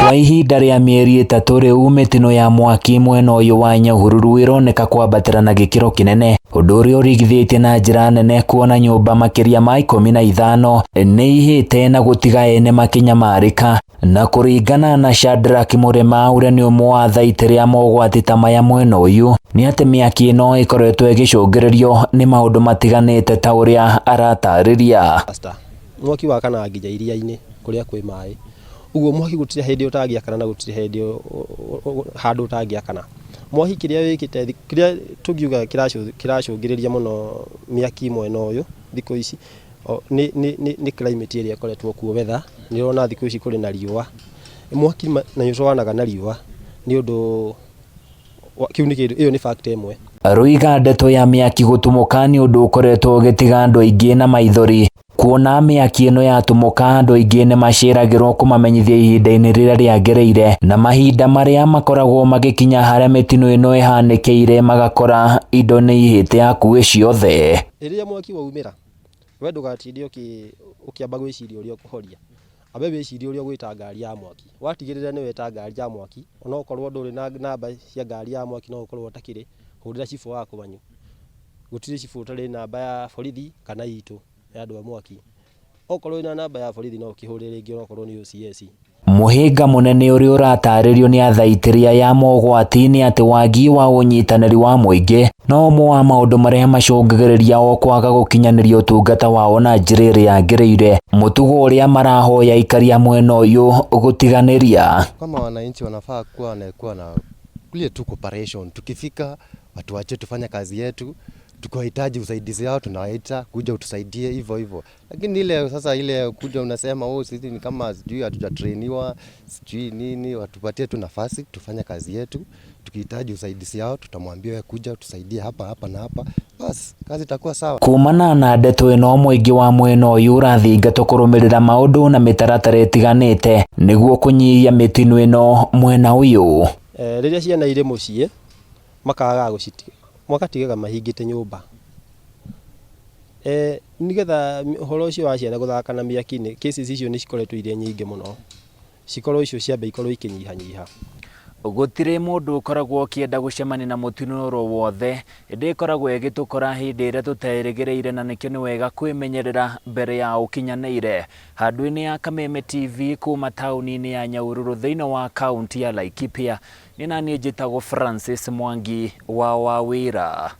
Kwa ihinda rĩa mĩeri 3 rĩu, mĩtino ya mwaki mwena ũyũ wa Nyahururu ĩroneka kwambatĩra na gĩkĩro kĩnene, ũndũ ũrĩa ũringithĩtie na njĩra nene kuona nyũmba makĩria ma 15 nĩ ihĩte na gũtiga ene makĩnyamarĩka. Na kũringana na Shadrack Mũrĩma, ũrĩa nĩ ũmwe wa thaitĩrĩ a mogwati ta maya mwena ũyũ, nĩ atĩ mĩaki ĩno ĩkoretwo ĩgĩcũngĩrĩrio nĩ maũndũ matiganĩte ta ũrĩa aratarĩria. Mwaki wakanaga nginya iria-inĩ kũrĩa kwĩ maĩ. Ũguo mwaki gũtirĩ hĩndĩ ũtangĩakana na gũtirĩ hĩndĩ handũ ũtangĩakana. Mwaki kĩrĩa wĩkĩte, kĩrĩa tũngiuga kĩracũngĩrĩria mũno mĩaki mwena ũyũ thikũ ici nĩ climate ĩrĩa ĩkoretwo kuo, weather. Nĩ ũrona thikũ ici kũrĩ na riũa. Mwaki na nĩ ũtwaranaga na riũa nĩ ũndũ kĩu nĩ kĩndũ, ĩyo nĩ factor ĩmwe. Rũiga ndeto ya mĩaki gũtumũka nĩ ũndũ ũkoretwo ũgĩtiga andũ aingĩ na maithori. Kuona mĩaki ĩno yatumũka, andũ aingĩ nĩ maceragĩrwo kũmamenyithia ihinda-inĩ rĩrĩa rĩagĩrĩire, na mahinda marĩa makoragwo magĩkinya harĩa mĩtino ĩno ĩhanĩkĩire magakora indo nĩ ihĩte hakuhĩ ciothe. Rĩrĩa mwaki waumĩra, we ndũgatinde ũkĩamba gwĩciria ũrĩa ũkũhoria. Ambe wĩcirie ũrĩa ũgwĩta ngari ya mwaki. Watigĩrĩra nĩ weta ngari ya mwaki, onokorwo ndũrĩ na namba cia ngari ya mwaki, no ũkorwo ũtakĩrĩ, hũrĩra cibũ waku wanyu. Gũtirĩ cibũ ũtarĩ namba ya borithi kana itũ ya andũ a mwaki. Okorwo wĩna namba ya borithi, no ũkĩhũrĩre rĩngĩ onokorwo nĩ OCS. Mũhĩnga mũnene ũrĩa ũratarĩrio nĩ athaitĩria ya mogwati nĩ atĩ wagi wa ũnyitanĩri wa mũingĩ no ũmwe wa maũndũ marĩa macũngagĩrĩria o kwaga gũkinyanĩria ũtungata wao na njĩra ĩrĩa yagĩrĩire, mũtugo ũrĩa marahoya aikari a mwena ũyũ gũtiganĩria. Kama wananchi wanafaa kuwa wanakuwa na kule tu cooperation. Tukifika watuachie tufanye kazi yetu, tukiwahitaji usaidizi wao tunawaita kuja utusaidie hivyo hivyo. Lakini ile sasa ile kuja unasema, "Oh, sisi ni kama sijui hatujatrainiwa, sijui nini," watupatie tu nafasi tufanye kazi yetu. Tukihitaji usaidizi wao tutamwambia, "Wewe kuja utusaidie hapa, hapa na hapa," bas kazi itakuwa sawa. Kumana na ndeto ĩno, mũingĩ wa mwena ũyũ ũrathingatwo kũrũmĩrĩra maũndũ na mĩtaratara ĩtiganĩte nĩguo kũnyihia mĩtino ĩno mwena ũyũ. Rĩrĩa ciana irĩ mũciĩ makagaga gũcitiga, magatigaga mahingĩte nyũmba, nĩgetha ũhoro ũcio wa ciana gũthaka na mĩaki-inĩ, cases icio nĩ cikoretwo irĩ nyingĩ mũno, cikorwo icio ciambe ikorwo ikĩnyihanyiha. Gũtirĩ mũndũ ũkoragwo ũkĩenda gũcemania na mũtino oro wothe, ĩndĩ ĩkoragwo ĩgĩtũkora hĩndĩ ĩrĩa tũterĩgĩrĩire, na nĩkĩo nĩ wega kwĩmenyerera mbere ya ũkinyanĩire. Handũ-inĩ ya Kameme TV kuma taũni-inĩ ya Nyahururu thĩinĩ wa kaunti ya Laikipia, nĩ naniĩ njĩtagwo Francis Mwangi wa Wawĩra.